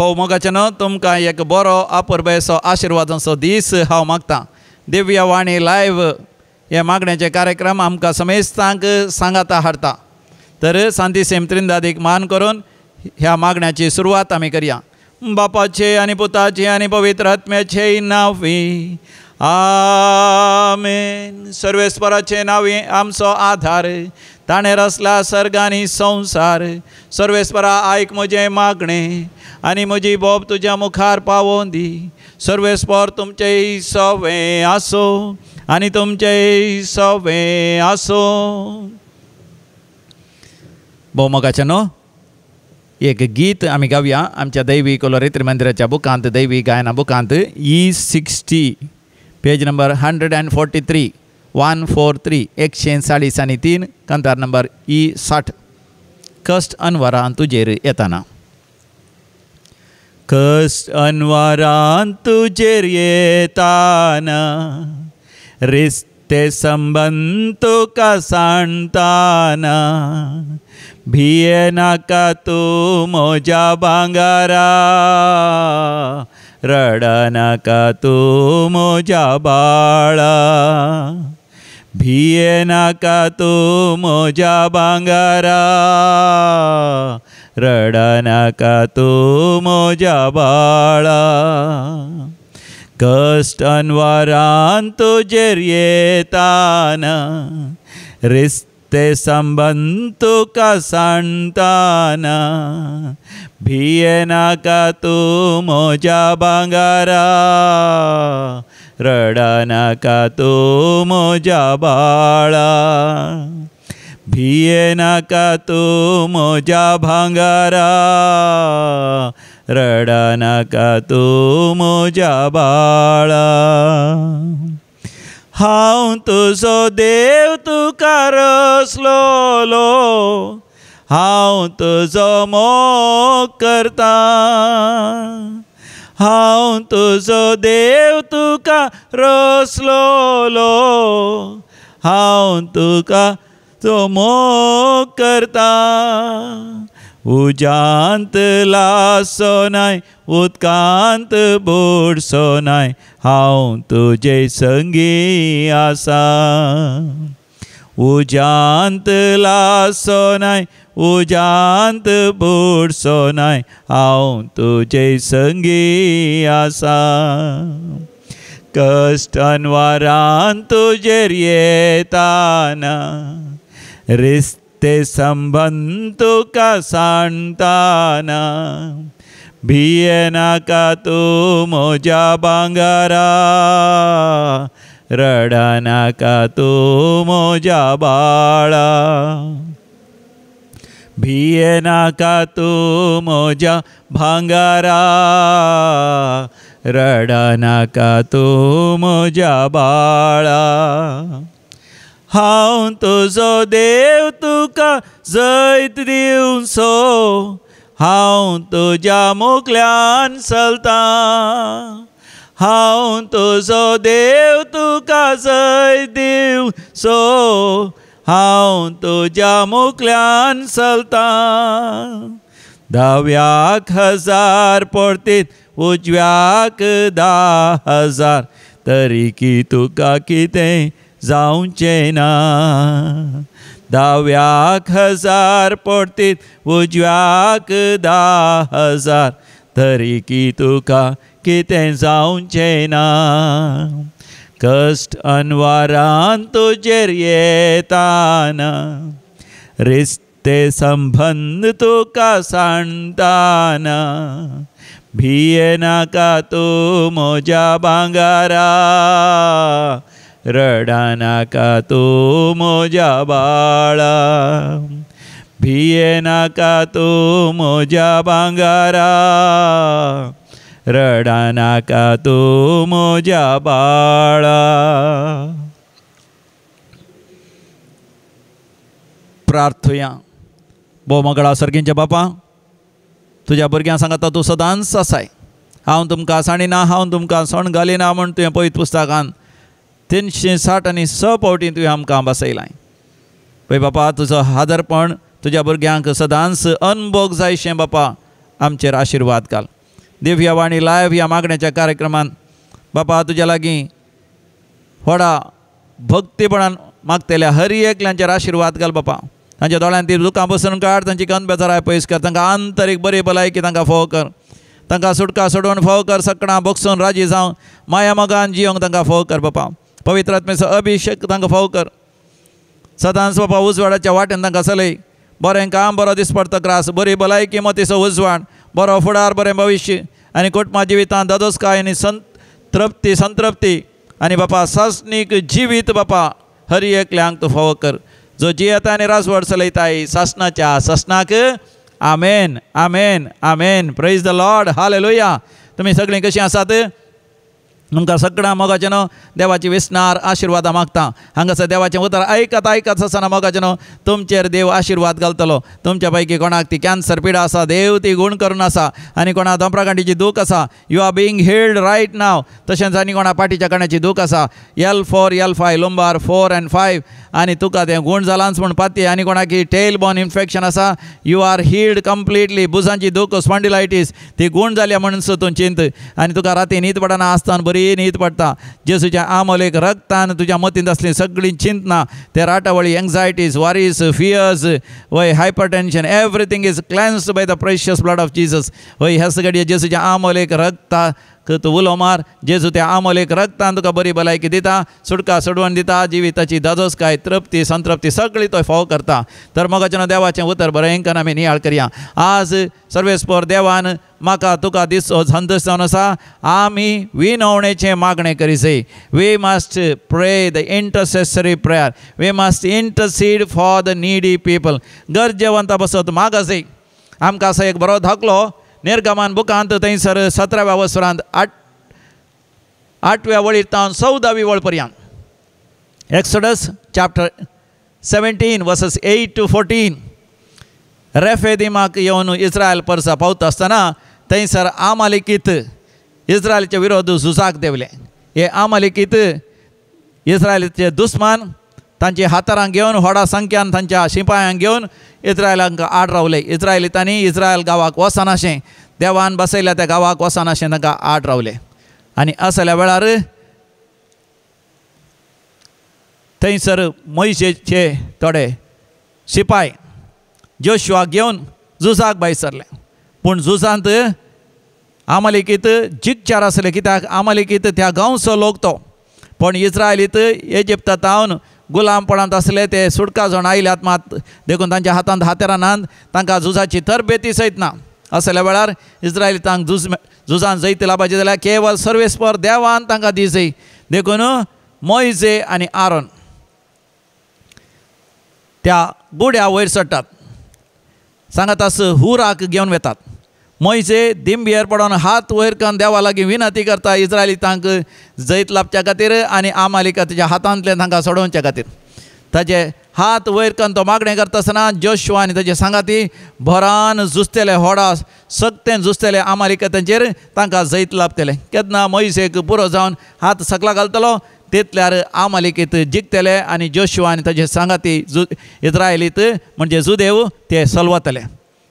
भोव मोगाचें न्हू तुमकां एक बरो अपुरबायेचो आशिर्वादांचो दीस हांव मागतां। दिव्यवाणी लायव्ह हे मागण्याचे कार्यक्रम आमकां समेस्तांक सांगाता हाडटा। तर सांतिसेम त्रिंदादीक मान करून ह्या मागण्याची सुरवात आमी करया। बापाचे आनी पुताचे आनी पवित्र आत्म्याचे नांवी आमेन। सर्वेस्पराचे नांवी आमचो आधार, ताणें रचला सर्ग आनी संवसार। सर्वेस्परा आयक म्हजें मागणें आनी म्हजी बोब तुज्या मुखार पावोवन दी। सर्वेस्पर तुमचें सवें आसूं आनी तुमचें सवें आसूं। भोवमोगाचें न्हू एक गीत आमी गावया आमच्या दैवी कोलोरेत्री मंदिराच्या बुकांत, दैवी गायना बुकांत E60 page number 143 143 143 कंतार नंबर E60। कश्ट अनवरान तुजेर येताना, कश्ट अनवरान तुजेर येताना, रिश्ते संबंद तुका सांडताना, भिये नाका तूं म्हज्या भांगरा, रडनाका तूं म्हज्या बाळा, भिये नाका तूं म्हज्या भांगरा, रडनाका तूं म्हज्या बाळा। कश्ट अनवरान तुजेर येताना, रिश्ते संबंद तुका सांडताना, भिये नाका तूं म्हज्या भांगरा, रडनाका तूं म्हज्या बाळा, भिये नाका तूं म्हज्या भांगरा, रडनाका तूं म्हज्या बाळा। हांव तुजो देव तुका रचलोलो, हांव तुजो मोग करता, हांव तुजो देव तुका रचलोलो, हांव तुका तो मोग करता। उज्यांत लासो नाय, उदकांत बुडसो नाय, हांव तुजे संगी आसा। उज्यांत लासो नाय, उज्यांत बुडसो नाय, हांव तुजे संगी आसा। कश्ट अनवरान तुजेर येताना, रिश्ते संबंद तुका सांडताना, भिये नाका तूं म्हज्या भांगरा, रडनाका तूं म्हज्या बाळा, भिये नाका तूं म्हज्या भांगरा, रडनाका तूं म्हज्या बाळा। हांव तुजो देव तुका जैत दिवचो, हांव तुज्या मुखल्यान चलतां, हांव तुजो देव तुका जैत दिवचो, हांव तुज्या मुखल्यान चलतां। दाव्याक 1000 पडतीत, उजव्याक 10,000, तरी की तुका कितें जावचें ना। दाव्याक 1000 पडतीत, उजव्याक 10,000, तरी की तुका कितें जावचें ना। कश्ट अनवरान तुजेर येताना, रिश्ते संबंद तुका सांडताना, भिये नाका तूं म्हज्या भांगरा, रडनाका तूं म्हज्या बाळा, भिये नाका तूं म्हज्या भांगरा, रडनाका तूं म्हज्या बाळा। प्रार्थुया। भोव मगळा सर्गींच्या बापा, तुज्या भुरग्यां सांगता तूं सदांच आसाय। हांव तुमकां सांडिना, हांव तुमकां सण घालिना म्हूण तुवें पवित्र पुस्तकान 360 आनी 6 फावटी तुवें आमकां बसयलां। पळय बापा, तुजो हादरपण तुज्या भुरग्यांक सदांच अनभोग जायशें बापा आमचेर आशिर्वाद घाल। दिव्यवाणी लायव्ह ह्या मागण्याच्या कार्यक्रमान बापा तुज्या लागीं व्हडा भक्तीपणान मागतल्या हर एकल्यांचेर आशिर्वाद घाल बापा. तांच्या दोळ्यान ती दुकां बसून काड, तांची गंद बेजाराय पयस कर, तांकां आंतरीक बरी भलायकी तांकां फोव कर, तांकां सुटका सोडोवन फोव कर, सकणां बगसून राजी जावं माया मोगान जियोंक तांकां फोव कर बापा. पवित्र आत्म्याचो अभिशेक तांकां फोव कर. सदांच बापा उजवाडाच्या वाटेन तांकां चलय. बरें काम बरो दिसपडतो ग्रास, बरी भलायकी मतीचो उजवाड, बरो फुडार, बरें भविश्य आनी कुटुंबा जिवितांत दादोसकाय आनी तृप्ती संतृप्ती आनी बापा सासणीक जिवीत बापा हर एकल्यांक तूं फावो कर. जो जियेता आनी राजवट चलयताय सासणाच्या सासणाक. आमेन आमेन आमेन. Praise the Lord. Hallelujah. तुमी सगळीं कशीं आसात? तुमकां सगळ्यां मोगाचें न्हू देवाची विसनार आशिर्वादां मागता. हांगासर देवाचें उतर आयकत आयकत आसतना मोगाचें न्हू तुमचेर देव आशिर्वाद घालतलो. तुमच्या पैकी कोणाक ती कॅन्सर पिडा आसा देव ती गूण करून आसा, आनी कोणाक दोंपरागांठीची दूख आसा you are being healed right now. तशेंच आनी कोणा पाटीच्या कण्याची दूख आसा L4 L5 lumbar 4 and 5 आनी तुका तें गूण जालांच म्हूण पाती. आनी कोणाक टेल बोन इन्फेक्शन आसा you are healed completely. बुजांची दूख स्पॉन्डिलायटीस ती गूण जाल्या म्हणून तूं चिंत आनी तुका राती न्हीद पडना आसतना बरी न्हीद पडटा. जेजूच्या आमोलेक रक्तान तुज्या मतींत आसली सगळीं चिंतना ते राटावळी एंग्जायटीज वरीज फियर्स वय hypertension everything is cleansed by the precious blood of Jesus. वय हेच घडये जेजूच्या आमोलेक रक्ता तूं उलो मार. जेजू त्या आमोलेक रक्तान तुका बरी भलायकी दिता, सुटका सोडवण दिता, जिविताची दादोसकाय तृप्ती संतृप्ती सगळी तो फावो करता. तर मोगाचें देवाचें उतर बरें आमी नियाळ करया. आज सर्वेस्पोर देवान म्हाका तुका दिसो संतोश जावन आसा आमी विनवणेचें मागणें करीजय. We must pray the intercessory prayer. We must intercede for the needy people. गरजेवंता बसत मागजय. आमकां आसा एक बरो धाकलो निर्गमान बुकांत थंयसर 17व्या वसरांत 8व्या वळीर तावन 14वी वळ पर्यंत. Exodus chapter 17 verses 8 to 14. रेफेदिमाक येवन इस्रायल परसा पावता आसतना थंयसर आमालेकीत इस्रायलचे विरोध झुजाक देंवले. हे आमालेकीत इस्रायलचे दुस्मान तांची हातारां घेवन व्हडा संख्यान तांच्या शिपायांक घेवन इस्रायलांक आड रावले. इस्रायलितांनी इस्रायल गांवाक वचनाशें देवान बसयल्या त्या गांवाक वचनाशें तांकां आड रावले. आनी असल्या वेळार थंयसर मोयशेचे थोडे शिपाय जोशुआक घेवन झुजाक भायर सरले. पूण झुजांत आमालेकीत जिकचार आसले कित्याक आमालेकीत त्या गांवचो लोक तो, पूण इस्रायलीत इजिप्ता तावन गुलामपणांत आसले ते सुटका जावन आयल्यात मात देखून तांच्या हातांत हातेरां नात, तांकां झुजाची तरबेती सयत ना. असल्या वेळार इस्रायलितांक झुजान जैत लाभाचें जाल्यार केवल सर्वेस्पर देवान तांकां दिजय. देखून मोयजे आनी आरोन त्या गुड्या वयर चडटात, सांगात आस हुराक घेवन वेतात. मोयजे दिंबेर पडोन हात वयर करून देवा लागीं विनंती करता इस्रायलितांक जैत लाभच्या खातीर आनी आमालेकाच्या हातांतल्यान तांकां सोडोवच्या खातीर. ताजे हात वयर करून तो मागणें करता आसतना जोशुआ आनी ताजे सांगाती भरान झुजतले, व्हडा सक्तेन झुजतले आमालेकांचेर, तांकां जैत लाभतलें. केन्ना मोयजेक पुरो जावन हात सकला घालतलो तितल्यार आमालेकीत जिखतले आनी जोशुआ आनी ताजे सांगाती इस्रायलीत म्हणजे जुदेव ते सलवतले.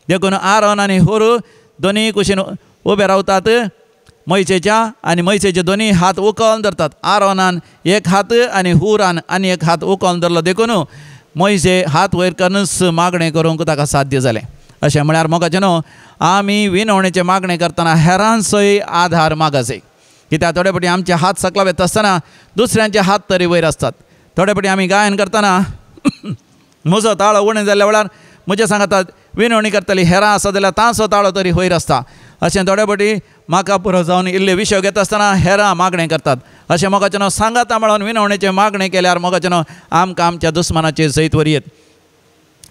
देखून आरोन आनी हुरू दोनी कुशीन उबे रावतात मोयजेच्या आनी मोयजेचे दोनी हात उखलून धरतात. आरोनान एक हात आनी हुरान आनी एक हात उखलून धरलो. देखून मोयजे हात वयर करूनच मागणें करूंक ताका साध्य जालें. अशें म्हळ्यार मोगाचें न्हू आमी विनवणेचें मागणें करतना हेरांचोय आधार मागजय. कित्याक थोडे फावटी आमचे हात सकला वता आसतना दुसऱ्यांचे हात तरी वयर आसतात. थोडे फावटी आमी गायन करतना म्हजो ताळो उणें जाल्ल्या वेळार म्हजें सांगतात विनवणी करतली हेरां आसा जाल्यार तांचो ताळो तरी वयर आसता. अशें थोडे फावटी म्हाका पुरो जावन इल्ले विशय घेता आसतना हेरां मागणें करतात. अशें मोगाचें न्हू सांगाता म्हणून विनवणेचें मागणें केल्यार मोगाचें न्हू आमकां आमच्या दुस्मानाचेर जैत वरी येत.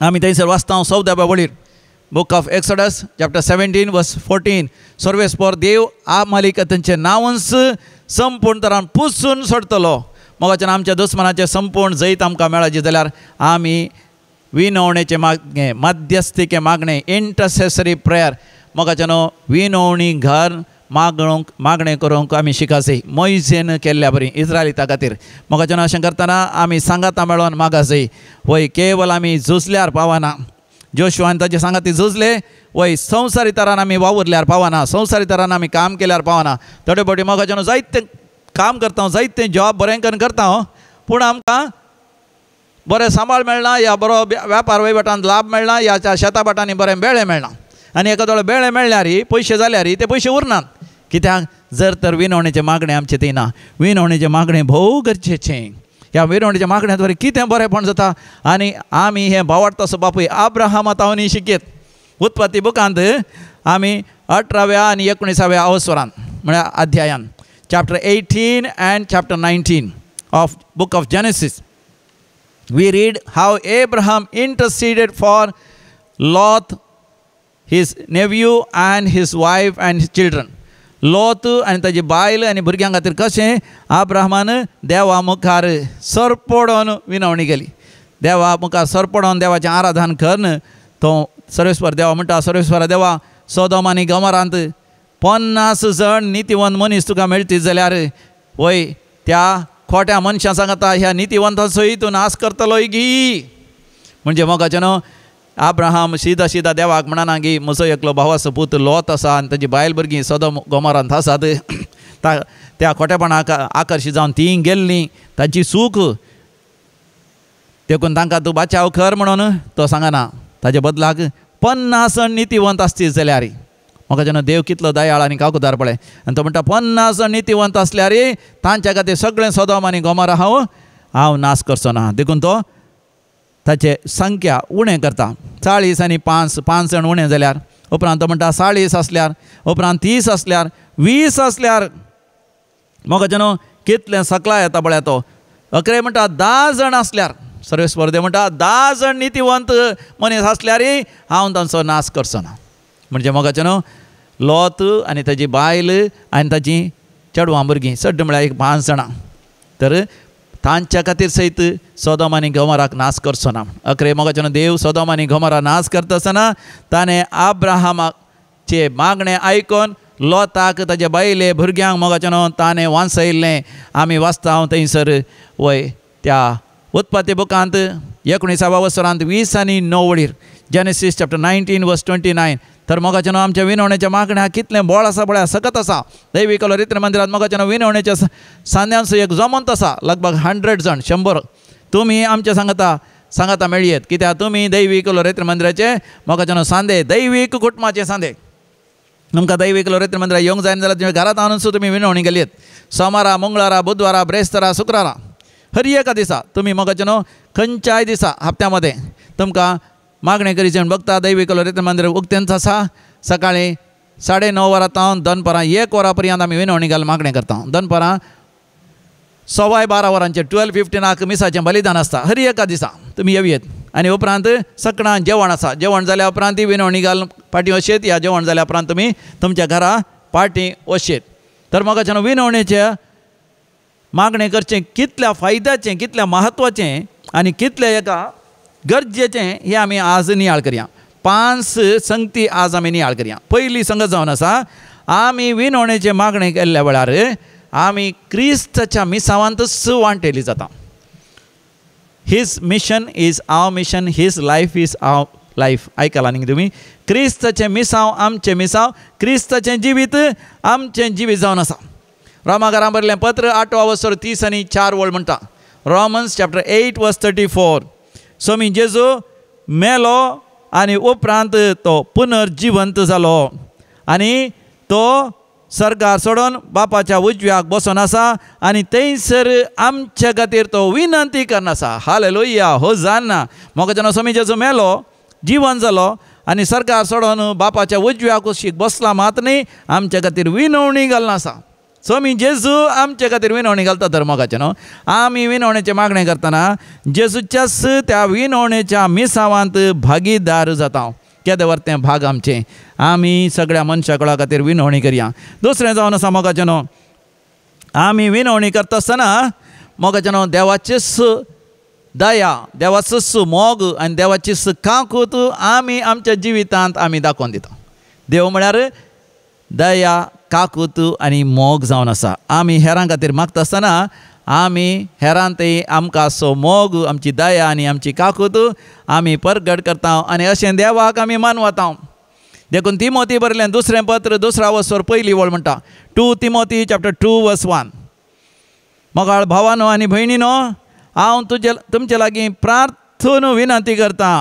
आमी थंयसर वाचता 14व्या वळीर book of Exodus chapter 17 verse 14. सर्वेस्पर देव आमालेक तांचें नांवच संपूर्ण तरान पुसून सोडटलो. मोगाचें आमच्या दुस्मानाचें संपूर्ण जैत आमकां मेळाचें जाल्यार आमी विनवणेचें मागणें, मध्यस्थीचें मागणें, इंटरसेसरी प्रेयर मोगाचें न्हू विनवणी घर मागणूंक मागणें करूंक आमी शिकासय मोयजेन केल्ल्या बरी इस्रायलिता खातीर. मोगाचें न्हू अशें करतना आमी सांगाता मेळोन मागासय. वय केवल आमी झुजल्यार पावना, जोशुआन ताजे सांगाती झुजले. वय संवसारी तरान आमी वावुरल्यार पावना, संवसारी तरान आमी काम केल्यार पावना. थोडे फावटी मोगाच्यान जायतें काम करता, जायतें जॉब बरें करून करता, पूण आमकां बरें सांबाळ मेळना, या बरो व्यापार वहिवटांत लाभ मेळना, या शेता भाटांनी बरें बेळे मेळना. आनी एका बेळे मेळ्ळ्यार पयशे जाल्यार ते पयशे उरनात. कित्याक जर तर विनवणेचें मागणें आमचें थंय ना. विनवणेचें मागणें भोव गरजेचें. ह्या विनवणेच्या मागण्या द्वारे कितें बरेंपण जाता आनी आमी हें भावार्थाचो बापूय आब्राहामा तावनी शिकयत. उत्पत्ती बुकांत आमी 18व्या आनी 19व्या अवसरान म्हळ्यार अध्यायान chapter 18 and chapter 19 of book of Genesis we read how Abraham interceded for Lot, his nephew and his wife and his children. Lot आनी ताजी बायल आनी भुरग्यां खातीर कशें आब्राहमान देवा मुखार सरपडोन विनवणी केली. देवा मुखार सरपडोन देवाचें आराधन करून तो सर्वेस्वर देवा म्हणटा, सर्वेस्वर देवा सोदोम आनी गमरांत 50 जण नितीवंत मनीस तुका मेळटीत जाल्यार वय त्या खोट्या मनशां सांगता ह्या नितीवंतांचोय तूं नाश करतलोय गी. म्हणजे मोगाचें न्हू आब्राहाम सिदा सिदा देवाक म्हणना की म्हजो एकलो भावाचो पूत लोत आसा आनी ताजी बायल भुरगीं सोदोम गोमरांत आसात, त्या खोटेपणाक आकर्शीत जावन तीं गेल्लीं, तांची सूख देखून तांकां तूं बाचाव कर म्हणून तो सांगना. ताजे बदलाक 50 जण नितीवंत आसती जाल्यार म्हाका जेन्ना देव कितलो दयाळ आनी काकुदार पळय आनी तो म्हणटा 50 जण नितीवंत आसल्यार तांच्या खातीर सगळें सोदोम आनी गोमोरा हांव नाश करचो ना. देखून तो ताचे संख्या उणें करता. 40 आनी 5, 5 जण उणें जाल्यार उपरांत तो म्हणटा 40 आसल्यार, उपरांत 30 आसल्यार, 20 आसल्यार म्हाका न्हू कितलें सकला येता पळय तो. अकरे म्हणटा 10 जण आसल्यार, सर्वेस्पर देव म्हणटा 10 जण नितीवंत मनीस आसल्यार हांव तांचो नाश करचो ना. म्हणजे मोगाचें न्हू लोत आनी ताजी बायल आनी ताजी चेडवां भुरगीं चड म्हळ्यार एक 5 जाणां, तर तांच्या खातीर सयत सोदोम आनी गोमोराक नाश करचो ना. अकरे मोगाचें न्हू देव सोदोम आनी गोमोरा नाश करता आसतना ताणें आब्राहामाचे मागणें आयकून लोताक ताजे बायले भुरग्यांक मोगाचें न्हू ताणें वांचयल्लें. आमी वाचता थंयसर वय त्या उत्पत्ती बुकांत 19व्या वसरांत 20 आनी 9 वळीर, जेनेसीस चॅप्टर 19 वर्स 29. तर मोगाचें न्हू आमच्या विनवणेच्या मागण्या कितलें बोळ आसा पळय, सकत आसा. दैवी कलोरित्र मंदिरांत मोगाचें न्हू विनवणेच्या सांद्यांचो एक जमंत आसा, लगभग 100 जण, 100 तुमी आमच्या सांगाता मेळयेत. कित्याक तुमी दैवी कलोरित्र मंदिराचे मोगाचें न्हू सांदे, दैवीक कुटुंबाचे सांदे. तुमकां दैवीक लोरेत्र मंदिरां येवंक जायना जाल्यार तुमी घरांत आणून सुद्दां तुमी विनवणी केली. सोमारा, मंगळारा, बुधवारा, ब्रेस्तारा, शुक्रारा, हर एका दिसा तुमी मोगाचें न्हू खंयच्याय दिसा हप्त्या मदें तुमकां मागणें करीचें म्हूण बघता. दैवीक लोरेत्र मंदिर उक्तेंच आसा. सकाळीं 9:30 वरां तावन दनपरां 1 वरां पर्यंत आमी विनवणी घालून मागणें करता. दनपरां 12:15 वरांचेर 12:15 मिसाचें बलिदान आसता. हर एका दिसा तुमी येवयेत. आनी उपरांत सकणां जेवण आसा. जेवण जाल्या उपरांत ती विनवणी घालून पाटी वशेत, या जेवण जाल्या उपरांत तुमी तुमच्या घरा पाटी वशेत. तर म्हाका न्हू विनवणेचें मागणें करचें कितल्या फायद्याचें, कितल्या म्हत्वाचें आनी कितल्या एका गरजेचें हें आमी आज नियाळ करया. 5 संगती आज आमी नियाळ करया. पयली संगत जावन आसा, आमी विनवणेचें मागणें केल्ल्या वेळार आमी क्रिस्ताच्या मिसावांतच वांटेली जाता. His mission is our mission, his life is our life. आयकलां न्ही तुमी? क्रिस्ताचें मिसांव आमचें मिसांव, क्रिस्ताचें जिवीत आमचें जिवीत जावन आसा. रोमाकारां बरयल्लें पत्र 8वो वसर 30 आनी 4 वळ म्हणटा, रोमन्स चॅप्टर 8 वर्स 34. स्वामी जेजू मेलो आनी उपरांत तो पुनर्जिवंत जालो आनी तो सरकार सोडून बापाच्या उजव्याक बसून आसा आनी थंयसर आमच्या खातीर तो विनंती करून आसा. हालेलुया, होजाना. म्हाका जेन्ना स्वामी जेजू मेलो, जिवन जालो आनी सरकार सोडून बापाच्या उजव्या कुशीक बसला मात न्ही, आमच्या खातीर विनवणी घालून आसा. स्वामी जेजू आमच्या खातीर विनवणी घालता. तर मोगाचें न्हू आमी विनवणेचें मागणें करतना जेजूच्याच त्या विनवणेच्या मिसावांत भागीदार जाता. केदें वर तें भाग आमचें, आमी सगळ्या मनशा कुळा खातीर विनवणी करया. दुसरें जावन आसा मोगाचें न्हू आमी विनवणी करता आसतना मोगाचें न्हू देवाचीच दया, देवाचोच मोग आनी देवाचीच काकूत आमी आमच्या जिवितांत आमी दाखोवन दिता. देव म्हळ्यार दया, काकूत आनी मोग जावन आसा. आमी हेरां खातीर मागता आसतना आमी हेरांतय आमकां असो मोग, आमची दया आनी आमची काकूत आमी परगट करता आनी अशें देवाक आमी मानवता. देखून तिमोती बरयलें दुसरें पत्र दुसरा वसर पयली वळ म्हणटा, 2 तिमोती चॅप्टर 2 वर्स 1. मोगाळ भावानो आनी भयणीनो, हांव तुमचे लागीं प्रार्थून विनंती करता,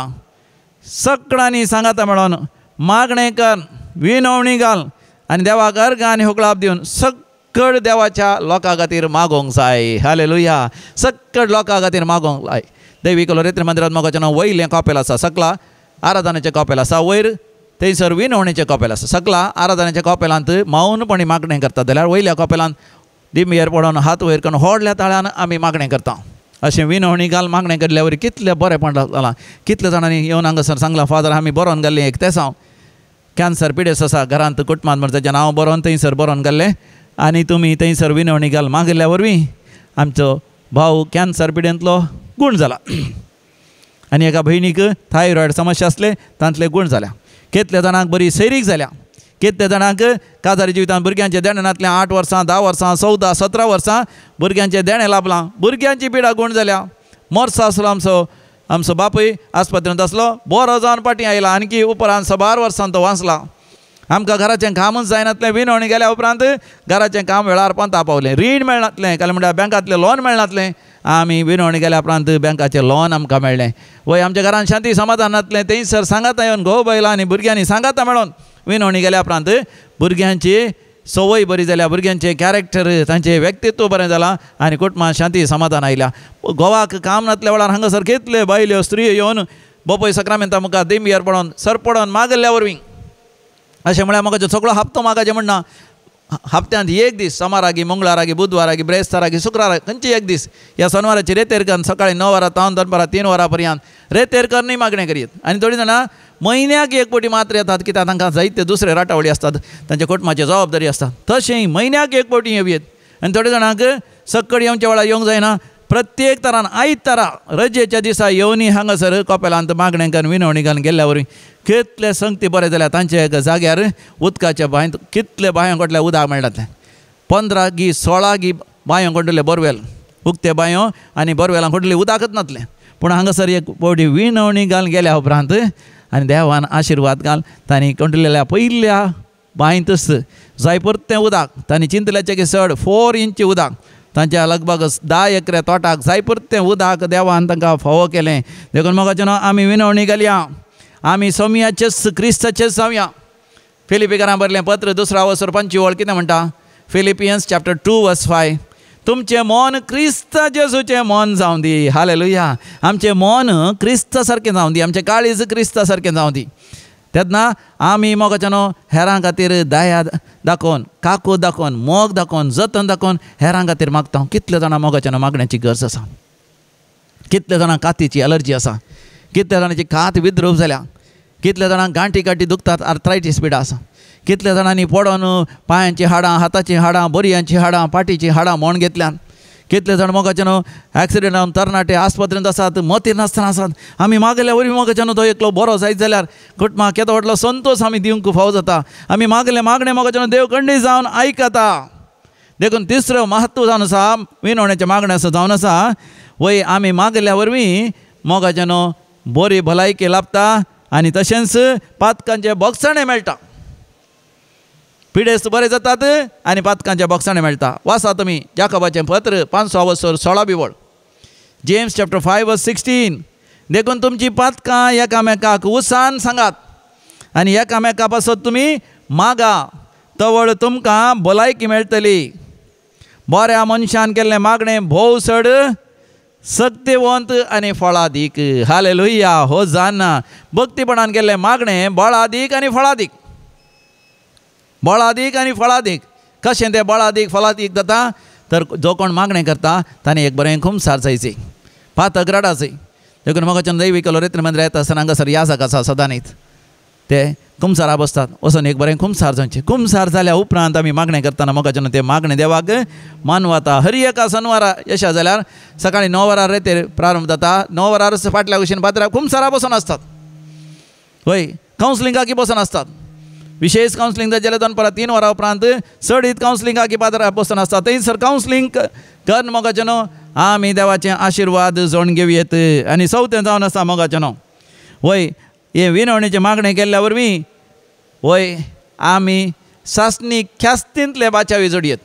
सगळ्यांनी सांगाता म्हणून मागणें कर, विनवणी घाल आनी देवाक अर्घ आनी हुकळाप दिवन सगळ देवाच्या लोकां खातीर मागोंक जाय. हालेलुया. सगळ लोकां खातीर मागोंक जाय. देवी कलोरेत्र मंदिरांत मोगाचें नांव वयलें कॉपेल आसा, सकला आराधनेचें कॉपेल आसा, वयर थंयसर विनवणेचें कॉपेल आसा. सकला आराधनेच्या कॉपेलांत मौनपणी मागणें करतात जाल्यार वयल्या कॉपेलांत दिमयेर पडोन हात वयर करून व्हडल्या ताळ्यान आमी मागणें करता. अशें विनवणी घाल मागणें केल्ल्या वरी कितलें बरेंपण जालां. कितल्या जाणांनी येवन हांगासर सांगलां, फादर आमी बरोवन घाल्लें एक तेसांव कॅन्सर पिडेस्त आसा घरांत कुटुंबांत म्हण ताचें नांव बरोवन थंयसर बरोवन घाल्लें आनी तुमी थंयसर विनवणी घाल मागिल्ल्या वरवीं आमचो भाव कॅन्सर पिडेंतलो गूण जाला. आनी एका भयणीक थायरॉयड समस्या आसले तांतले गूण जाल्या. कितल्या जाणांक बरी सैरीक जाल्या. कितल्या जाणांक काजारी जिवितांत भुरग्यांचें देणें नातलें, 8 वर्सां, 10 वर्सां, 14, 17 वर्सां भुरग्यांचें देणें लाभलां, भुरग्यांची पिडा गूण जाल्या. मोर्सा आसलो आमचो आमचो बापूय आस्पत्रेंत आसलो, बरो जावन फाटीं आयला आणकी उपरांत 12 वर्सां तो वाचला. आमकां घराचें कामूच जायनातलें. विनवणी गेल्या उपरांत घराचें काम वेळार पंता पावलें. रीण मेळनातलें, काल म्हणल्यार बँकांतलें लोन मेळनातलें. आमी विनवणी गेल्या उपरांत बँकाचें लोन आमकां मेळ्ळें. वय आमच्या घरान शांती समाधान नातलें, थंयसर सांगाता येवन घोव बायलां आनी भुरग्यांनी सांगाता मेळोन विनवणी गेल्या उपरांत भुरग्यांची संवय बरी जाल्या, भुरग्यांचें कॅरेक्टर तांचें व्यक्तित्व बरें जालां आनी कुटुंबांत शांती समाधान आयल्या. घोवाक काम नातल्या वेळार हांगासर कितले बायल्यो स्त्रियो येवन बोपय सक्रामेंता मुखार दिंबियर पडोन सर पडोन मागल्ल्या वरवीं अशें म्हळ्यार म्हाका सगळो हप्तो मागाचें म्हणना, हप्त्यांत एक दीस सोमारागी, मंगळारागी, बुधवारागी, ब्रेस्तारागी, शुक्रारागी खंयची एक दीस ह्या सोनवाराची रेतेर करून सकाळीं 9 वरां तावन दनपारां 3 वरां पर्यंत रेतेर करूनय मागणें करीत. आनी थोडीं जाणां म्हयन्याक एक फावटी मात्र येतात, कित्याक तांकां जायते दुसरे राटावळी आसतात, तांच्या कुटुंबाची जबाबदारी आसता. तशें म्हयन्याक एक फावटी येवयेत. आनी थोडे जाणांक सक्कड येवच्या वेळार येवंक जायना, प्रत्येक तरान आयतारा रजेच्या दिसा येवनी हांगासर कपेलांत मागणें करून विनवणी घालून गेल्ल्या वरवीं कितले संगती बरें जाल्या. तांच्या एका जाग्यार उदकाच्या बांयंत कितले बांयो कडल्या उदक मेळटातलें, 15 गी 16 गी बांयो कडले बोरवेल, उक्ते बांयो आनी बोरवेलां कडले उदकच नातलें. पूण हांगासर एक फावटी विनवणी घालून गेल्या उपरांत आनी देवान आशिर्वाद घाल तांणी कंटलेल्या पयल्या बांयतच जाय परतें उदक तांणी चिंतल्याचें की चड 4 इंच उदक तांच्या लगभग 10 एकरे तोटाक जाय परतें उदक देवान तांकां फावो केलें. देखून मोगाचें न्हू आमी विनवणी घालया, आमी सोमयाचेच क्रिस्ताचेच जावया. फिलिपीकरां बरलें पत्र 2 वसर 5 वळ कितें म्हणटा, फिलिपियन्स चॅप्टर 2 वर्स 5, तुमचें मन क्रिस्ता जेजूचें मन जावं दी. हालेलुया. आमचें मन क्रिस्ता सारकें जावं दी, आमचें काळीज क्रिस्ता सारकें जावं दी. तेन्ना आमी मोगाचें न्हू हेरां खातीर दया दाखोवन, काकूत दाखोवन, मोग दाखोवन, जतन दाखोवन हेरां खातीर मागता. कितले जाणां मोगाचें न्हू मागण्याची गरज आसा, कितले जाणां कातीची एलर्जी आसा, कितल्या जाणांची कात विद्रूप जाल्या, कितल्या जाणांक गांठी गांठी दुखतात, आर्थरायटीस पिडा आसा, कितल्या जाणांनी पडोन पांयांची हाडां, हाताचीं हाडां, बोरयांचीं हाडां, पाटीचीं हाडां मोण घेतल्यान, कितले जाण मोगाचें न्हू एक्सिडंट जावन तरणाटे आस्पत्रेंत आसात, मतीर नासतना आसात. आमी मागल्या वरवीं मोगाचें न्हू तो एकलो बरो जायत जाल्यार कुटुंबाक केदो व्हडलो संतोश आमी दिवंक फावो जाता. आमी मागले मागणें मोगाचें न्हू देव खंडीत जावन आयकता. देखून तिसरो महत्व जावन आसा विनवणेचें मागणें आसा जावन आसा, वय आमी मागल्या वरवीं मोगाचें न्हू बरी भलायकी लाभता आनी तशेंच पातकांचें बोगसाणें मेळटा. पिडेस्त बरे जातात आनी पातकांचें बोगसाणें मेळटा. वाचा तुमी जाकोबाचें पत्र 5 वसर 16 वळ, जेम्स चॅप्टर 5 वर्स 16. देखून तुमची पातकां एकामेकाक उसान सांगात आनी एकामेका पासत तुमी मागा, तवळ तुमकां भलायकी मेळटली. बऱ्या मनशान केल्लें मागणें भोव चड सक्तिवंत आनी फळादीक. हालेलुया. हो जाना भक्तीपणान केल्लें मागणें बळादीक आनी फळादीक, बळादीक आनी फळादीक. कशें तें बळादीक फळादीक जाता तर जो कोण मागणें करता ताणें एक बरें खुमसार जायची, पातक रडाचें. देखून मोगाचें दैवी कलोरेत्र मंदिर येता आसतना हांगासर याजक आसा सदांनीच ते कुमसारा बसतात, वचून एक बरें कुमसार जावचें. कुमसार जाल्या उपरांत आमी मागणें करतना मोगाचें तें मागणें देवाक मानवता. हर एका सनवारा यशा जाल्यार सकाळीं 9 वरां रेतेर प्रारंभ जाता, 9 वरां फाटल्या कुशीन पात्रा कुमसारा बसून आसतात, हय कावन्सिलिंगाकी बसून आसतात. विशेष कावन्सिलिंग जाल्यार दनपारां 3 वरां उपरांत चडीत कावन्सिलिंगाकी पात्रा बसून आसतात. थंयसर कावन्सिलिंग कर्ण मोगाचें न्हू आमी देवाचे आशिर्वाद जोड घेवयेत. आनी चवथें जावन आसा मोगाचें न्हू वय हे विनवणेचें मागणें केल्ल्या वरवीं वय आमी सासणी ख्यास्तींतले बाचावी जोडयेत.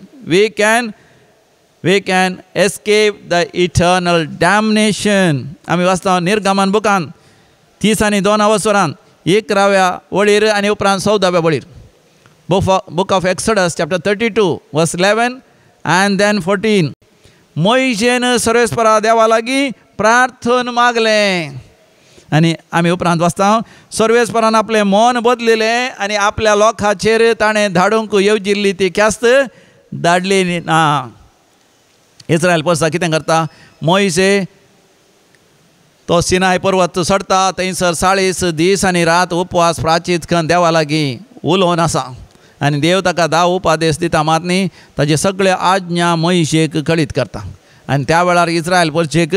We can escape the eternal damnation. आमी वाचता निर्गमन बुकान 32 अवसरान 11व्या वळीर आनी उपरांत 14व्या वळीर. Book of Exodus chapter 32 verse 11 and then 14. मोयशेन सर्वेस्परा देवा लागीं प्रार्थन मागलें आनी आमी उपरांत वाचता सर्वेस्परान आपलें मन बदलिलें आनी आपल्या लोकांचेर ताणें धाडूंक येवजिल्ली ती ख्यास्त धाडली ना. इस्रायल पोरसा कितें करता, मोयशे तो सिनाय पर्वत चडता, थंयसर 40 दीस आनी रात उपवास प्राचीत करून देवा लागीं उलोवन आसा आनी देव ताका 10 उपदेश दिता मात न्ही ताजे सगळे आज्ञा मोयशेक कळीत करता. आनी त्या वेळार इस्रायल पोरशेक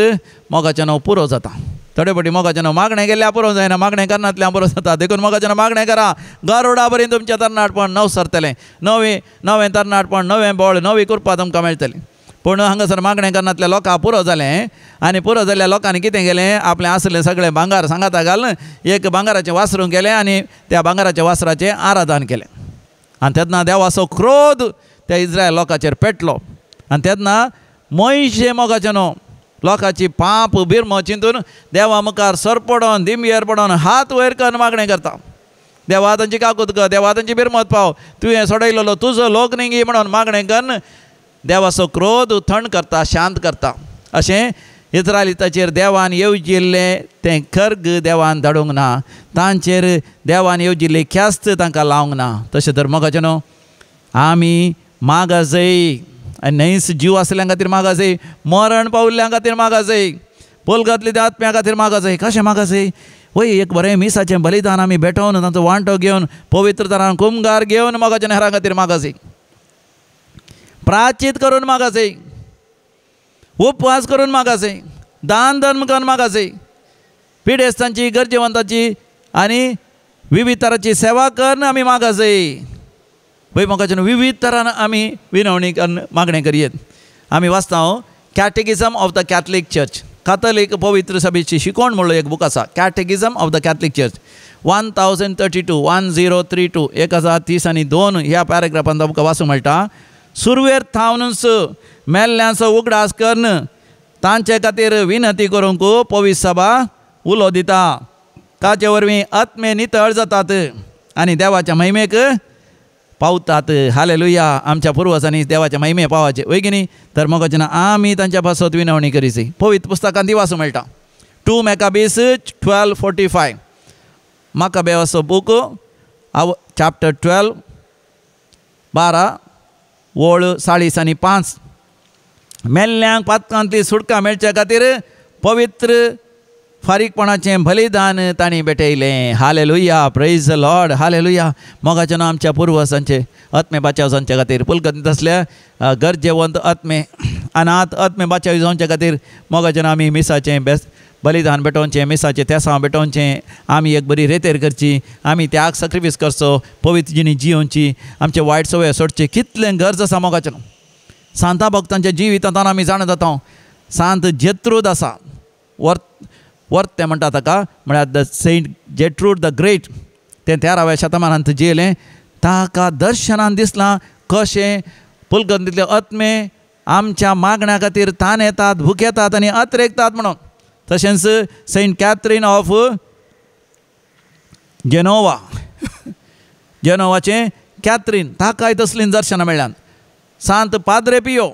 मोगाचें नांव पुरो जाता. थोडे फावटी मोगाचें नांव मागणें केल्यार पुरो जायना, मागणें करनातल्यार पुरो जाता. देखून मोगाचें नांव मागणें करा, गरुडा बरी तुमचें तरणाटपण नव सरतलें, नवें नवें तरणाटपण, नवें बळ, नवी कृपा तुमकां मेळटली. पूण हांगासर मागणें करनातल्या लोकांक पुरो जालें आनी पुरो जाल्ल्या लोकांनी कितें केलें, आपलें आसलें सगळें भांगार सांगाता घालून एक भांगाराचें वासरूं केलें आनी त्या भांगाराच्या वासराचें आराधन केलें. आनी तेन्ना देवाचो क्रोध त्या इस्रायल लोकांचेर पेटलो आनी तेन्ना मोयशे मोगाचें न्हू लोकांची पाप बिरमो चिंतून देवा मुखार सर पडोन दिमयेर पडोन हात वयर करून मागणें करता, देवा तांची काकूत कर, देवा तांची बिरमत पाव, तुवें सोडयलेलो तुजो लोक न्ही म्हणून मागणें करून देवाचो क्रोध थंड करता, शांत करता. अशें इस्रायलिताचेर देवान येवजिल्लें तें खर्ग देवान धाडूंक ना, तांचेर देवान येवजिल्ली ख्यास्त तांकां लावंक ना. तशें तर मोगाचें न्हू आमी मागाजय आनी न्हंयस जीव आसल्या खातीर मागाजय, मरण पावल्ल्या खातीर मागाजय, पोलगांतली त्या आत्म्या खातीर मागाजय. कशें मागाजय? वय एक बरें मिसाचें बलिदान आमी भेटोवन तांचो वांटो घेवन पवित्र तरान कुमगार घेवन मोगाचें हेरां खातीर मागाजय, प्राचीत करून मागाजय, उपवास करून मागाजय, दान धर्म करून मागाजय, पिडेस्तांची गरजेवंताची आनी विविध तरांची सेवा करून आमी मागाजय. वय मोगाचें विविध तरान आमी विनवणी करून मागणें करयेत. आमी वाचता catechism of the Catholic church, कातोलीक पवित्र सभेची शिकवण म्हणलो एक बूक आसा, catechism of the Catholic church 1032 1032 1032 ह्या पॅराग्राफान आमकां वाचूंक मेळटा. सुरवेर थावनूच मेल्ल्यांचो उगडास करून तांचे खातीर विनंती करूंक पवित्र सभा उलो दिता, ताचे वरवीं आत्मे नितळ जातात आनी देवाच्या महिमेक पावतात. हालेलुया. आमच्या पुर्वजांनी देवाच्या महिमे पावाचे वय की न्ही? तर मोगाचें ना आमी तांच्या पासत विनवणी करीची. पवित्र पुस्तकान ती वाचूंक मेळटा. 2 Maccabees 12:45 माकाबेवाचो बूक चॅप्टर 12 12 ओळ 40 आनी 5. मेल्ल्यांक पातकांतली सुटका मेळच्या खातीर पवित्र फारीकपणाचें बलिदान तांणी भेटयलें. Hallelujah, praise the lord, hallelujah. मोगाचें नांव आमच्या पुर्वजांचे आत्मे बाचाव जावच्या खातीर, पुलकत तसल्या गरजेवंत आत्मे अनाथ आत्मे बाचाव जावच्या खातीर मोगाचें नांव आमी मिसाचें बेस बलिदान भेटोवचें, मिसाचें तेसांव भेटोवचें, आमी एक बरी रेतेर करची, आमी त्याग सॅक्रिफायस करचो, पवित्र जिणी जियोवची, आमचे वायट सवय सोडचे. कितलें गरज आसा मोगाचें न्हू. सांता भक्तांच्या जिवितांत आमी जाणा जाता सांत जेत्रूद आसा, वर्ते म्हणटा ताका, म्हळ्यार the saint Gertrude the great, तें 13व्या शतमानांत जियेलें. ताका दर्शनान दिसलां कशें पुलगंतीतले आत्मे आमच्या मागण्या खातीर ताण येतात, भुकेतात आनी अत्रेकतात म्हणून. तशेंच सेंट कॅथरीन ऑफ जेनोवा, जेनोवाचें कॅथरीन, ताकाय तसलीं दर्शनां मेळ्ळ्यान. सांत पाद्रे पियो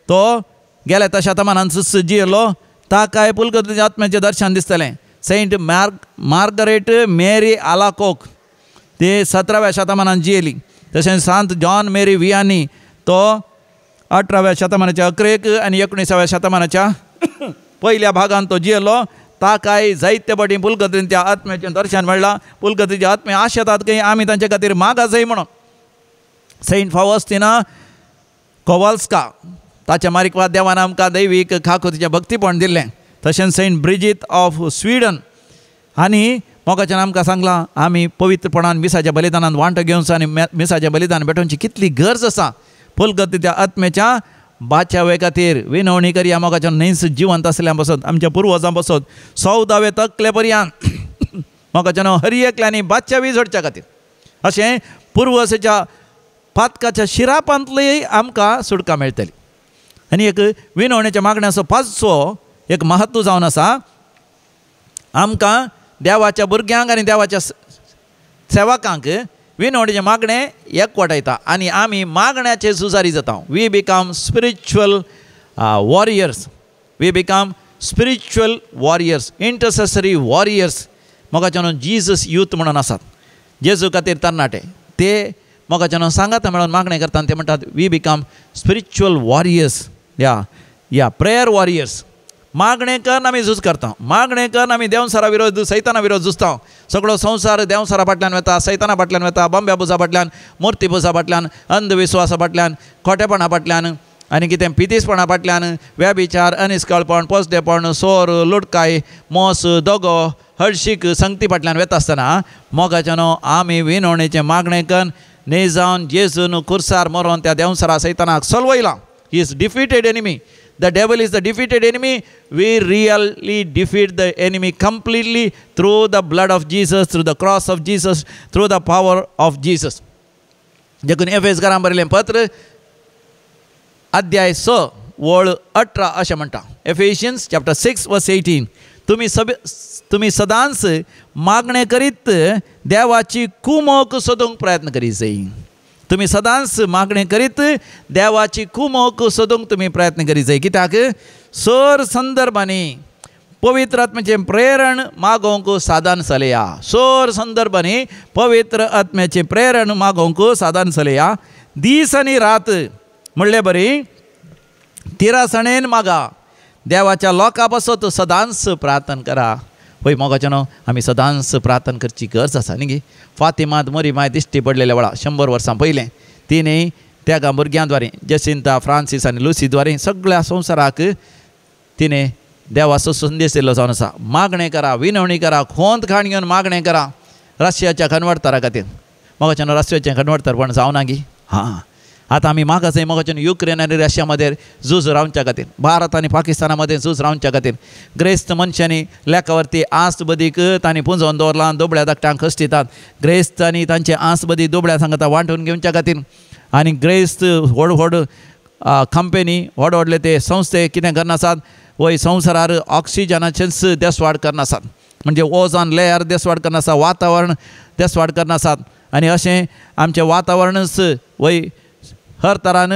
तो गेल्या त्या शतमानांत जियेलो, ताकाय पुलकतीच्या आत्म्याचें दर्शन दिसतलें. सेंट मार्गरेट मेरी आलाकोक ते 17व्या शतमानांत जियेली. तशेंच सांत जॉन मेरी वियानी तो 18व्या शतमानाच्या अकरेक आनी 19व्या शतमानाच्या पयल्या भागान तो जियेलो. ताकाय जायते फावटी पुलकतीन त्या आत्म्याचें दर्शन मेळ्ळां. पुलकतीचे आत्मे आशेतात की आमी तांचे खातीर मागाजय म्हणून. सेंट फावस्तिना कोवाल्स्का ताच्या मारिकवाद देवान आमकां दैवीक खाकुतीचें भक्तीपण दिल्लें. तशेंच सेंट ब्रिजीत ऑफ स्विडन आनी मोगाच्यान आमकां सांगलां आमी पवित्रपणान मिसाच्या बलिदानान वांटो घेवचो आनी मिसाचें बलिदान भेटोवची कितली गरज आसा पुलगतीच्या आत्म्याच्या बाचावे खातीर विनवणी करया मोगाच्या न्हंयस जिवंत आसल्या पासत आमच्या पुर्वजां पासत 14वे तकले पर्यंत मोगाच्या हर एकल्यांनी बाचावी जोडच्या खातीर अशें पुर्वजाच्या पातकाच्या शिरापांतली आमकां सुटका मेळटली. आनी एक विनवणेच्या मागण्याचो पांचवो एक महत्व जावन आसा, आमकां देवाच्या भुरग्यांक आनी देवाच्या सेवकांक विनवणेचें मागणें एकवटायता आनी आमी मागण्याचे झुजारी जाता. We become spiritual warriors, we become spiritual warriors, intercessory warriors. मोगाच्यानो Jesus youth म्हणून आसात, जेजू खातीर तरणाटे ते मोगाच्यानो सांगाता मेळोन मागणें करता आनी ते म्हणटात we become spiritual warriors, या या प्रेयर वॉरियर्स. मागणें करून आमी झूज करता, मागणें करून आमी देवसारा विरोध सैताना विरोध झुजता. सगळो संवसार देवसारा फाटल्यान वता, सैताना फाटल्यान वता, बॉम्ब्या पुजा फाटल्यान, मुर्ती पुजा फाटल्यान, अंधविश्वासा फाटल्यान, खोटेपणा फाटल्यान आनी कितें पितीसपणा फाटल्यान, व्यभिचार, अनिस्कळपण, पोसडेपण, सोर, लुटकाय, मोस, दगो, हळशीक संगती फाटल्यान वता आसतना मोगाच्यानो आमी विनवणेचें मागणें करून न्ही जावन जेजून खुर्सार मरोन त्या देवसारा सैतानाक सलवयलां. He is defeated enemy. The devil is the defeated enemy. We really defeat the enemy completely through the blood of Jesus, through the cross of Jesus, through the power of Jesus. देखून एफेस घरां बरयलें पत्र अध्याय 6 वळ 18 अशें म्हणटा, एफेशियन्स chapter 6 वर्स 18, तुमी सदांच मागणें करीत देवाची कुमोक सोदूंक प्रयत्न करीत जाय. तुमी सदांच मागणें करीत देवाची कुमोक सोदूंक तुमी प्रयत्न करीत जाय. कित्याक सर संदर्भांनी पवित्र आत्म्याचें प्रेरण मागोवंक साधन चलया. सर संदर्भांनी पवित्र आत्म्याचें प्रेरण मागोवंक साधन चलया. दीस आनी रात म्हणले बरी तिरासणेन मागा, देवाच्या लोकां पासत सदांच प्रार्थना करा. पळय मोगाच्यानो आमी सदांच प्रार्थना करची गरज आसा न्ही गे. फातिमात मोरी माय दिश्टी पडलेल्या वेळा 100 वर्सां पयलें तिणें त्या भुरग्यां द्वारे जेसिंता, फ्रांसीस आनी लुसी द्वारे सगळ्या संवसाराक तिणें देवाचो संदेश दिल्लो जावन आसा. मागणें करा, विनवणी करा, खोंत खाण घेवन मागणें करा रशियाच्या खनवडतारा खातीर. मोगाच्यानो रशियाचें खनवडतारपण जावना गी. हां, आतां आमी मागासय मोगाच्यान युक्रेन आनी रशिया मदेर झूज रावच्या खातीर, भारत आनी पाकिस्ताना मदें झूज रावच्या खातीर ग्रेस्त मनशांनी लेखावरती आस बदीक तांणी पुंजोवन दवरलां, दुबळ्या धाकट्यांक कश्टितात. ग्रेस्त आनी तांचे आस बदी दुबळ्या सांगता वांटून घेवच्या खातीर आनी ग्रेस्त व्हड व्हड कंपनी, व्हड व्हडले ते संस्थे कितें करनासात, वय संवसारार ऑक्सिजनाचेच देसवाड करनासात, म्हणजे ओझोन लेयर देसवाड करनासा, वातावरण देसवाड करनासात आनी अशें आमचें वातावरणच वय हर तरान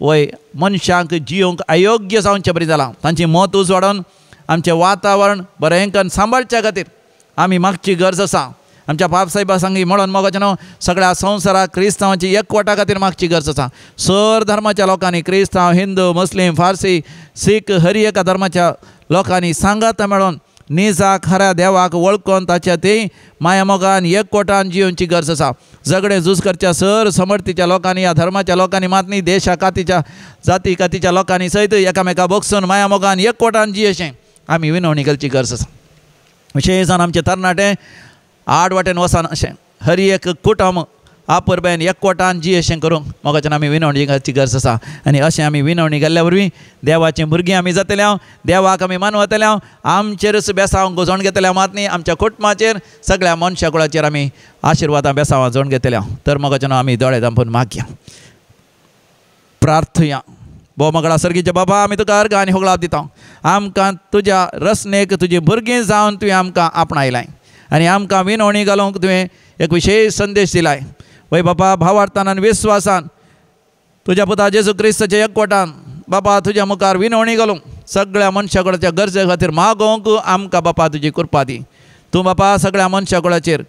वय मनशांक जियोंक अयोग्य जावचें बरी जालां. तांची मत उजवाडोवन आमचें वातावरण बरें करून सांबाळच्या खातीर आमी मागची गरज आसा. आमच्या बापसाहेबा सांगी म्हणून मोगाच्यानो सगळ्या संवसाराक क्रिस्तांवाची एकवटा खातीर मागची गरज आसा. सर धर्माच्या लोकांनी, क्रिस्तांव, हिंदू, मुस्लीम, फारसी, सीख, हर एका धर्माच्या लोकांनी सांगात मेळोन निजाक खऱ्या देवाक वळखून ताच्या ती मायामोगान एकवटान जियोवची गरज आसा. झगडे झूज करच्या सर समर्थीच्या लोकांनी, ह्या धर्माच्या लोकांनी मात न्ही, देशा कातीच्या जाती कातीच्या लोकांनी सयत एकामेका बगसून मायामोगान एकवटान जियेचें आमी विनवणी करची गरज आसा. विशेश जावन आमचे तरणाटे आड वाटेन वचना अशें हर एक कुटुंब आपरबेन एकवटान जियेशें करूंक मोगाच्यान आमी विनवणी करची गरज आसा. आनी अशें आमी विनवणी केल्ल्या वरवीं देवाचीं भुरगीं आमी जातले, देवाक आमी मानवतले, आमचेरच बेसांव गोजोवन घेतले मात न्ही, आमच्या कुटुंबाचेर सगळ्या मनशा कुळाचेर आमी आशिर्वादां बेसांवां जोडून घेतले. तर मोगाच्यान आमी दोळे धांपून मागया, प्रार्थया. भोव मगळा सर्गीचे बाबा, आमी तुका अर्घ आनी होगळाप दिता. आमकां तुज्या रचनेक तुजी भुरगीं जावन तुवें आमकां आपणायलाय आनी आमकां विनवणी घालूंक तुवें एक विशेश संदेश दिलाय. वय बाबा, भावार्थान आनी विस्वासान तुज्या पुता जेजू क्रिस्ताच्या एकवटान बाबा तुज्या मुखार विनवणी घालूंक सगळ्या मनशा कुळाच्या गरजे खातीर मागोवंक आमकां बापा तुजी कृपा दी. तूं बापा सगळ्या मनशा कुळाचेर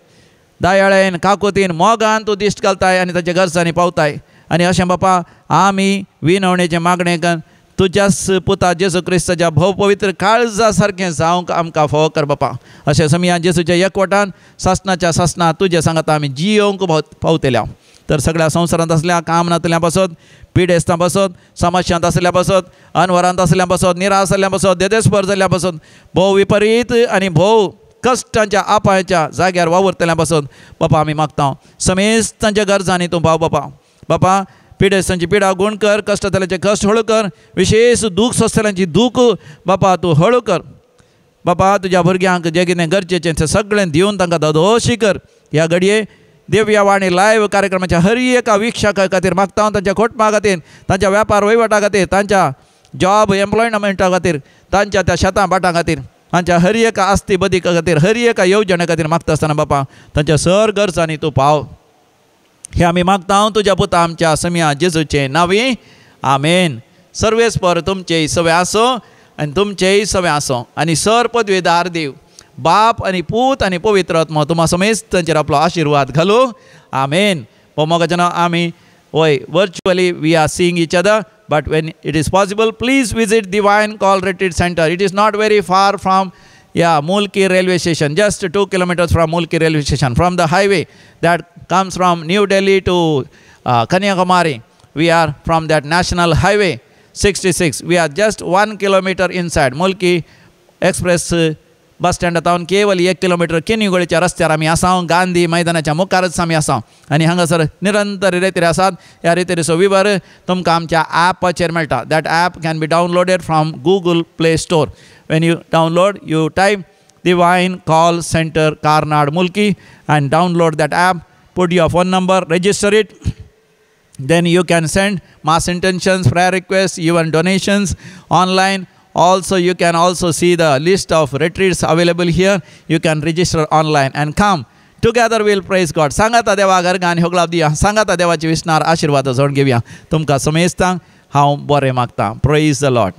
दयाळेन, काकुतीन, मोगान तूं दिश्ट घालताय आनी ताच्या गरजांनी पावताय. आनी अशें बापा आमी विनवणेचें मागणें करून तुज्याच पुता जेजू क्रिस्ताच्या भोव पवित्र काळजा सारकें जावंक आमकां फावो कर बापा. अशें समया जेजूच्या एकवटान सासणाच्या सासणा तुजें सांगाता आमी जियोवंक पावतल्या. तर सगळ्या संवसारांत आसल्या काम नातल्या पासत, पिडेस्तां पासत, समस्यांत आसल्या पासत, अनवरांत आसल्या पासत, निराश जाल्ल्या पासत, देदेस्पर जाल्ल्या पासत, भोव विपरीत आनी भोव कश्टांच्या आपायाच्या जाग्यार वावुरतल्या पासत बापा आमी मागता समेस्तांच्या गरजांनी तूं पाव बापा. बापा पिडेस्तांची पिडा गुण कर, कश्ट जाल्यांचे कश्ट हळू कर, विशेष दूख सोंसतल्यांची दूख बापा तूं हळू कर. बापा तुज्या भुरग्यांक जें कितें गरजेचें तें सगळें दिवन तांकां ददोशी कर. ह्या घडये दिव्य वाणी लायव्ह कार्यक्रमाच्या हर एका वीक्षका खातीर मागता हांव, तांच्या कुटुंबा खातीर, तांच्या व्यापार वहिवटा खातीर, तांच्या जॉब एम्प्लॉयमेंटा खातीर, तांच्या त्या शेतां भाटां खातीर, तांच्या हर एका आस्ती बदिका खातीर, हर एका येवजणे खातीर मागता आसतना बापा तांच्या सर गरजांनी तूं पाव. हे आमी मागता हांव तुज्या पुता आमच्या समिया जेजूचे नांवी, आमेन. सर्वेस्पर तुमचेय सवे आसो आनी तुमचेय सवे आसो आनी सर पदवेदार देव बाप आनी पूत आनी पवित्र आत्मो तुमा समेस्त तांचेर आपलो आशिर्वाद घालू. आमेन. मोगाच्यान आमी वय virtually we are seeing each other, but when it is possible please visit Divine Call Retreat Center. It is not very far from Mulki railway station, just 2 kilometers from Mulki railway station, from the highway that comes from New Delhi to Kanyakumari. We are from that national highway 66. We are just 1 kilometer inside Mulki Express bus stand तावन केवल 1 kilometre किनीगोळीच्या रस्त्यार आमी आसा. गांधी मैदानाच्या मुखारच आमी आसा आनी हांगासर निरंतर रेतीर आसात. ह्या रेतीरीचो विवर तुमकां आमच्या ॲपाचेर मेळटा. That app can be downloaded from Google Play Store. When you download, you type Divine Call Center Karnad Mulki and download that app. Put your phone number, register it. Then you can send mass intentions, prayer requests, even donations online. Also, you can also see the list of retreats available here. You can register online and come. Together we'll praise God. सांगाता देवा गर्गान होगलाब दिया, सांगाता देवाची विसणार आशीर्वाद जोड घेवया. तुमकां समेस्तांक हांव बरें मागता. Praise the Lord.